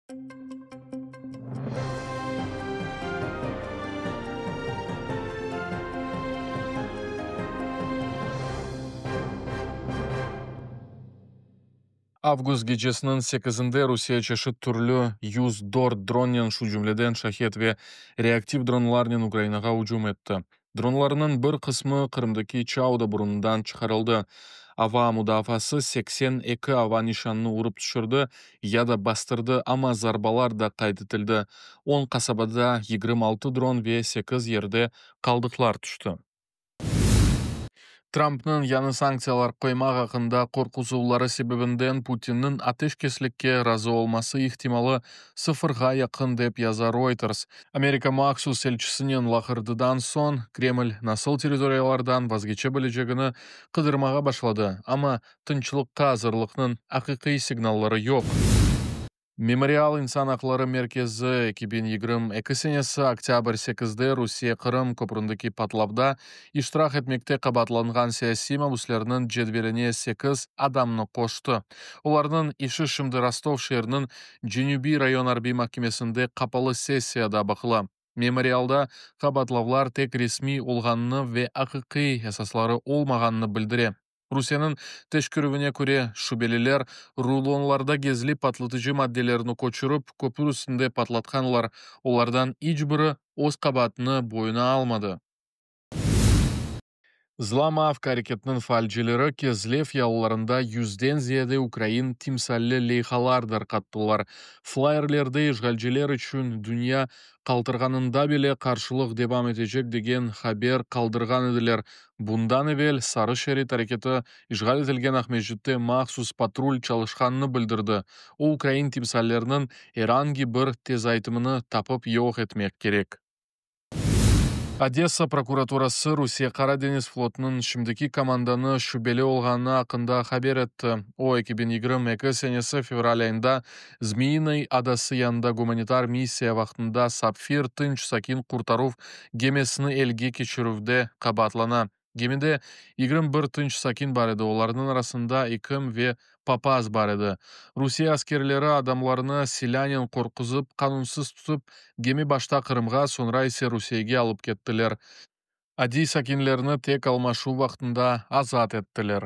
Avgust gecesiniñ sekizinde Rusiye çeşit türlü 104 dronnen, şu cümleden Şahed ve reaktiv dronlarnen Ukrainağa ücüm etti. Dronlarnıñ bir qısmı Qırımdaki Çauda burunından çıqarıldı. Ava mudafaası 82 ava nişanını urıp tüşürdi ya da bastırdı, amma zarbalar da qayd etildi, on qasabada 26 dron ve sekiz yerde qaldıqlar tüşti. Trampnıñ yañı sanktsiyalar qoymaq aqqında qorquzuvları sebebinden Putinniñ ateşkeslikke razı olması ihtimalı sıfırğa yaqın, dep yaza Reuters. Amerika mahsus elçisinen laqırdıdan soñ Kreml nasıl territoriyalardan vazgeçe bilecegini qıdırmağa başladı, amma tınçlıqqa azırlıqnıñ aqiqiy signalları yoq. Memorial insan aqları merkezi 2022 senesi oktâbr 8-de Rusiye Qırım köpründeki patlavda iştirak etmekte qabaatlanğan siyasiy mabüslerniñ cedveline sekiz adamnı qoştı. Olarnıñ işi şimdi Rostov şeeriniñ Cenübiy rayon arbiy mahkemesinde qapalı sessiyada baqıla. Memorialda qabaatlavlar tek resmiy olğanını ve aqiqiy esasları olmağanını bildire. Rusiyeniñ teşkerüvine köre, şübeliler rulonlarda gizli patlatıcı maddelerni köçürip, köpür üstünde patlatqanlar. Olardan iç biri öz qabaatını boyuna almadı. Zla Mavka areketiniñ faalcileri Kezlev yalılarında yüzden ziyade ukrain timsalli leyhalar darqattılar. Flayerlerde işğalciler içün dünya qaltırağanında bile qarşılıq devam etecek degen haber qaldırğan ediler. Bundan evel Sarı şerit areketi işğal etilgen Aqmescitte mahsus patrul çalışqanını bildirdi, o ukrain timsalleriniñ er angi bir tezaytımını tapıp yoq etmek kerek. Odessa prokuraturası Rusiye Qara deñiz flotunıñ şimdiki komandanı şübeli olğanı aqqında haber etti. O, 2022 senesi fevral ayında Zmiyinıy adası yanında gumanitar missiya vaqtında Sapfir tınç sakin qurtaruv gemisini elge keçirüvde qabaatlana. Gemide 21 tınç sakin bar edi, olarnıñ arasında ekim ve papaz bar edi. Rusiye askerleri adamlarnı silânen qorquzıp, qanunsız tutıp, gemi başta Qırımğa, soñra ise Rusiyege alıp kettiler. Adiy sakinlerni tek almaşuv vaqtında azat ettiler.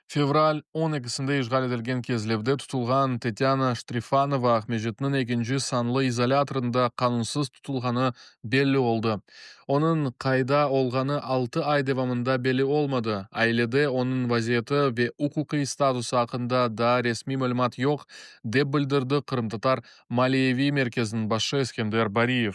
Fevral 12-sinde işğal etilgen Kezlevde tutulğan Tetâna Ştrifanova Aqmescitniñ ekinci sanlı izolâtorında qanunsız tutulğanı belli oldı. Onıñ qayda olğanı altı ay devamında belli olmadı. Ailede onıñ vaziyeti ve uquqiy statusı aqqında daa resmiy malümat yoq, dep bildirdi Qırımtatar maliyeviy merkeziniñ başı Eskender Bariyev.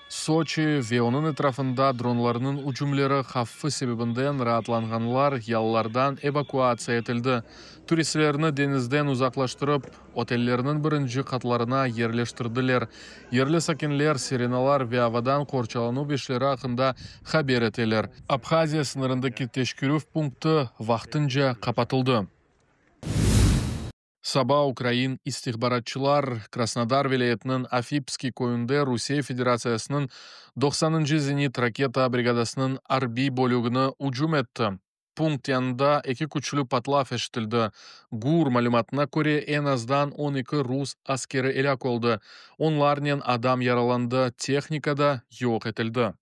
Soçi ve onıñ etrafında dronlarnıñ ücümleri havfı sebebinden raatlanğanlar yalılardan evakuatsiya etildi. Turistlerni deñizden uzaqlaştırıp, otellerniñ birinci qatlarına yerleştirdiler. Yerli sakinler sirenalar ve avadan qorçalanuv işleri aqqında haber eteler. Abhaziya sıñırındaki teşkerüv punktı vaqtınca qapatıldı. Saba ukrain istihbaratçılar Krasnodar vilâyetiniñ Afipskiy köyünde Rusiye Federatsiyasınıñ doqsanıncı zenit raketa brigadasınıñ arbiy bölügini ücüm etti. Punkt yanında eki küçlü patlav eşitildi. GUR malümatına köre, eñ azdan 12 rus askeri elâk oldı, onlarnen adam yaralandı, tehnika da yoq etildi.